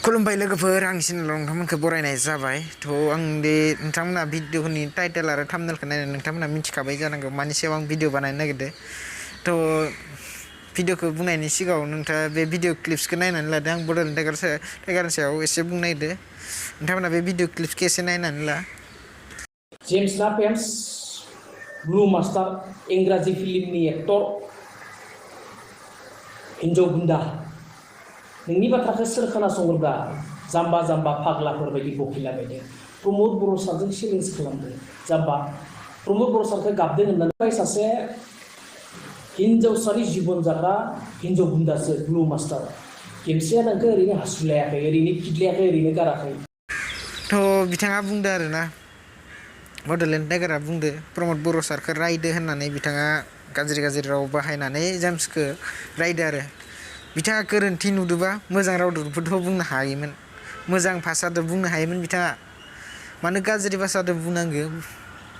खुलुमबाय लोगोफोर आं सिनल नोंथांमोनखौ बरायनाय जाबाय आं दे नोंथांमोना भिडिअनि टाइटेल आरो थाम्बनेलखौ नायनानै नोंथांमोना मिथिखाबाय जानांगौ मानि सायाव आं भिडिअ बानायनो नागिरदों भिडिअखौ बुंनायनि सिगाङाव नोंथाङा बे भिडिअ क्लिप्सखौ नायनानै लादो आं बड'लेण्ड टाइगारनि सायाव एसे बुंनो नागिरदों नोंथांमोना बे भिडिअ क्लिप्सखौ एसे नायनानै ला जेम्स नापेन्स ब्लु मास्टार इंराजी फिल्मनि एक्टर हिन्जाव गुन्दा नोंनि बाथ्राखौ सोर खोनासंग्रा जाम्बा जाम्बा फाग्लाफोर बायदि बकिलाबायदों प्रमद बर' सारजों चेलेन्ज खालामदों जाम्बा प्रमद बर' सारखौ गाबदों होननानै सासे हिन्जावसानि जिबन जाग्रा हिन्जाव गुन्दासो ब्लु मास्टार खेमसेया नोंखौ ओरैनो हासुलायाखै ओरैनो खिदलायाखै ओरैनो गाराखै बिथाङा बुंदो आरोना बड'लेण्ड टाइगारा बुंदो प्रमद बर' सारखौ रायदो होननानै बिथाङा गाज्रि राव बाहायनानै जेम्सखौ रायदो आरो बिथाङा गोरोन्थि नुदोंबा मोजां रावदोंबोथ' बुंनो हायोमोन मोजां भाषादों बुंनो हायोमोन बिथाङा मानो गाज्रि भाषादों बुंनांगौ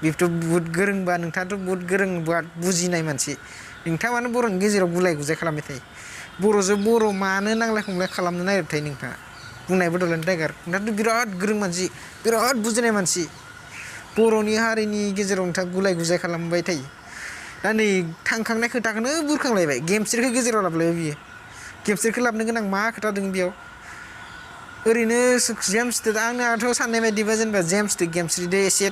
बेथ' बुहुत गोरोंबा नोंथाङाथ' बुहुत गोरों बुजिनाय मानसि नोंथाङा मानो बर'नि गेजेराव गुलाय गुजाय खालामबाय थायो बर'जों बर' मानो नांलाय खमलाय खालामनो नागिरबाय थायो नोंथाङा बुंनाय बड'लेण्ड टाइगार नोंथाङाथ' बिराद गोरों मानसि बिराद बुजिनाय मानसि बर'नि हारिनि गेजेराव नोंथाङा गुलाय गुजाय खालामबाय थायो दा नै थांखांनाय खोथाखौनो बुरखांलायबाय गेमस्रिखौ गेजेराव लाबोलायबाय बियो गेमस्रिखौ लाबोनो गोनां मा खोथा दं बेयाव ओरैनो जेम्सदो आंनाथ' साननाय बायदिबा जेनेबा जेम्सदो गेमस्रिदो एसे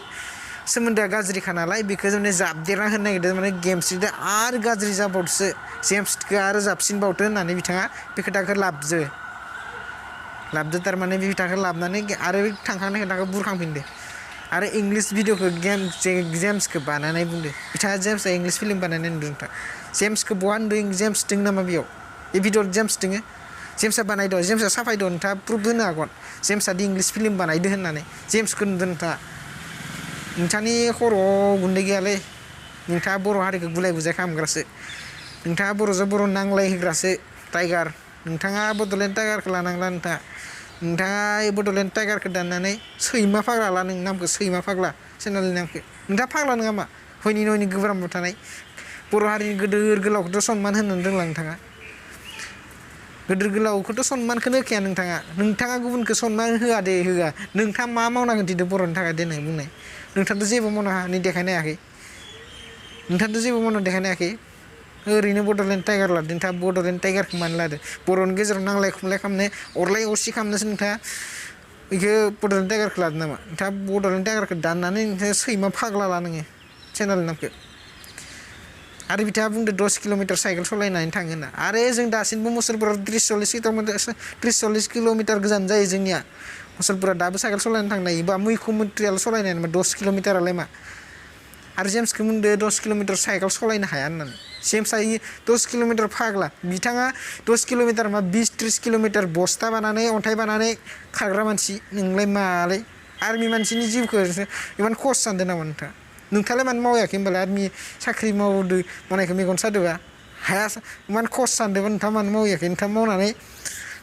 सोमोन्दोआ गाज्रिखा नालाय बेखौ माने जाबदेरना होनो नागिरदों माने गेमस्रिदो आरो गाज्रि जाबावदोसो जेम्सखौ आरो जाबसिनबावदो होननानै बिथाङा बे खोथाखौ लाबदो थारमाने बे खोथाखौ लाबोनानै आरो थांखांनाय खोथाखौ बुरखांफिनदो आरो इंलिस भिडिअखौ जेम्सखौ बानायनाय बुंदो बिथाङा जेम्सआ इंलिस फिल्म बानायनाय नुदों नोंथां जेम्सखौ बहा नुदों जेम्स दं नामा बेयाव बे भिडिअ जेम्स दङ जेम्सआ बानायदो जेम्सआ साफायदो नोंथाङा प्रुफ होनो हागोन जेम्सआ दि इंलिस फिल्म बानायदो होननानै जेम्सखौ नुदों नोंथांनि खर'आव गुन्दै गैयालै नोंथाङा बर' हारिखौ गुलाय गुजाय खालामग्रासो नोंथाङा बर'जों बर' नांलाय होग्रासो टाइगार नोंथाङा बड'लेण्ड टाइगारखौ लानांला नोंथाङा बड'लेण्ड टाइगारखौ दाननानै सैमा फाग्ला ला नोंनि नामखौ सैमा फाग्ला चेनेलनि नामखौ नोंथाङा फाग्ला नङा मा हयनि नयनि गोब्राब थानाय बर' हारिनि गोदोर गोलावखौथ' सनमान होनो रोंला नोंथाङा गोदोर गोलावखौथ' सनमानखौनो होखाया नोंथाङा गुबुनखौ सनमान होआ दे होआ नोंथाङा मा मावनांगोन दिदो बर'नि थाखाय देनाय बुंनाय नोंथाङाथ' जेबो मावनो देखायनो हायाखै नोंथाङाथ' जेबो मावना देखायनो हायाखै ओरैनो बड'लेण्ड टाइगार लादों नोंथाङा बड'लेण्ड टाइगारखौ मानो लादो बर'नि गेजेराव नांलाय खमलाय खालामनो अरलाय अरसि खालामनोसो नोंथाङा बेखौ बड'लेण्ड टाइगारखौ लादों नामा नोंथाङा बड'लेण्ड टाइगारखौ दाननानै नोंथाङा सैमा फाग्ला ला नोङो चेनेलनि नामखौ आरो बिथाङा बुंदो 10 किल'मिटार साइकेल सालायनानै थाङो होनना आरो जों दासिमबो मुसलपुराव 30-40 किल'मिटार गोजान जायो जोंनिया मुसलपुरा दाबो साइकेल सालायनानै थांनो हायो बा मैखोमन्त्रियाल' सालायनाय नामा 10 किल'मिटारालाय मा आरो जेम्सखौ बुंदो 10 किल'मिटार साइकेल सालायनो हाया होननानै जेम्सआ 10 किल'मिटार फाग्ला बिथाङा 10 किल'मिटार मा 20-30 किल'मिटार बस्था बानानै अन्थाइ बानानै खारग्रा मानसि नोंलाय मालाय आर्मि मानसिनि जिउखौ इमान खस सानदों नामा नोंथाङालाय मानो मावाखै होनबालाय आर्मि साख्रि मावनायखौ मेगन सादोंबा हाया इमान खस सानदोंबा नोंथाङा मानो मावाखै नोंथाङा मावनानै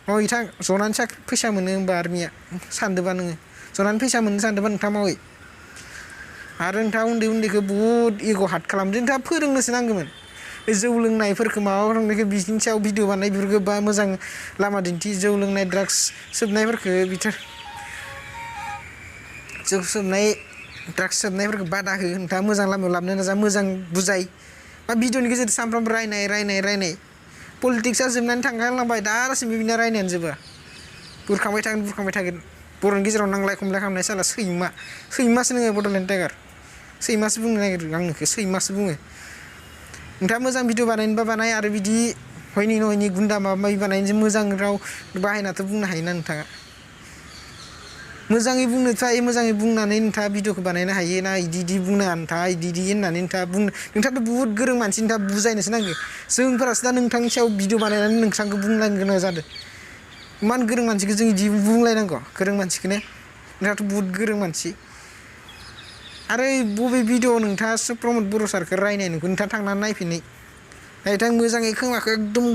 मावहैथां जनानै फैसा मोनो होनबा आर्मिया सानदोंबा नोङो जनानै फैसा मोनो सानदोंबा नोंथाङा मावै आरो नोंथाङा उन्दैखौ बुहुद इग' हार्ट खालामदों नोंथाङा फोरोंनोसो नांगौमोन बे जौ लोंनायफोरखौ माबाफोरखौ बिनि सायाव भिडिअ बानाय बेफोरखौ बा मोजां लामा दिन्थि जौ लोंनाय ड्राग्स सोबनायफोरखौ ड्राग्स सोबनायफोरखौ बादा हो नोंथाङा मोजां लामायाव लाबोनो नाजा मोजां बुजाय बा भिडिअनि गेजेरजों सानफ्रामबो रायनाय पलिटिक्सआ जोबनानै थांखांलांबाय दासिमबो बिना रायनायानो जोबा बुरखांबाय थागोन बर'नि गेजेराव नांलाय खमलाय खालामनाय साला सैमासो नोङो बड'लेण्ड टाइगार सैमासो बुंनो नागिरो आंनोखौ सैमासो बुङो नोंथाङा मोजां भिडिअ बानायनोबा बानाय आरो बिदि हयनि नयनि गुन्दा माबा माबि बानायनोसो मोजां राव बाहायनाथ' बुंनो हायोना नोंथाङा मोजाङै बुंनो थायो मोजाङै बुंनानै नोंथाङा भिडिअखौ बानायनो हायो ना इदि बुंनाङा नोंथाङा इदि होननानै नोंथाङाथ' बुहुत गोरों मानसि नोंथाङा बुजायनोसो नांगौ जोंफोरासो दा नोंथांनि सायाव भिडिअ बानायनानै नोंथांखौ बुंलायनो गोनां जादों इमान गोरों मानसिखौ जों इदि बुंलायनांगौ गोरों मानसिखौनो नोंथाङाथ' बुहुत गोरों मानसि आरो बबे भिडिअ नोंथाङासो प्रमद बर' सारखौ रायनाय नुगोन नोंथाङा थांनानै नायथां मोजाङै खोमाखौ एकदम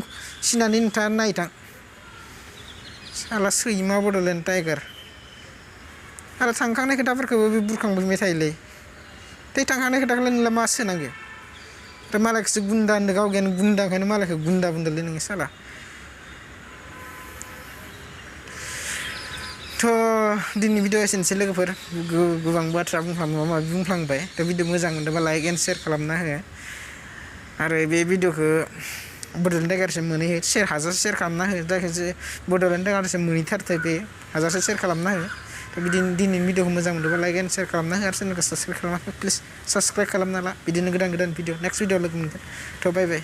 सिनानै नोंथाङा नायथां साला सैमा बड'लेण्ड टाइगार आरो थांखांनाय खोथाफोरखौबो बे बुरखांबाय थायोलै थांखांनाय खोथाखौलाय नोंलाय मा सोनांगौ आरो मालायखौसो गुन्दा होनदों गावगायानो गुन्दा ओंखायनो मालायखौ गुन्दा बुंदोंलै नोङो साला दिनैनि भिडिअ एसेनोसै लोगोफोर गोबां बाथ्रा माबा माबि बुंफ्लांबाय दा भिडिअ मोजां मोनदोंबा लाइक एन्ड शेयार खालामना हो आरो बे भिडिअखौ बड'लेण्ड टाइगारसिम मोनहैयो हाजासे शेयार खालामना हो जायखिजाया बड'लेण्ड टाइगारसिम मोनहैथारथों बे हाजासे शेयार खालामना हो दा बिदिनो दिनैनि भिडिअखौ मोजां मोनदोंबा लाइक एन्ड शेयार खालामना हो आरो चेनेलखौ साबसक्राइब खालामना हो प्लिज साबसक्राइब खालामना ला बिदिनो गोदान भिडिअ नेक्स्ट भिडिअ लोगो मोनगोन थ' बाय बाय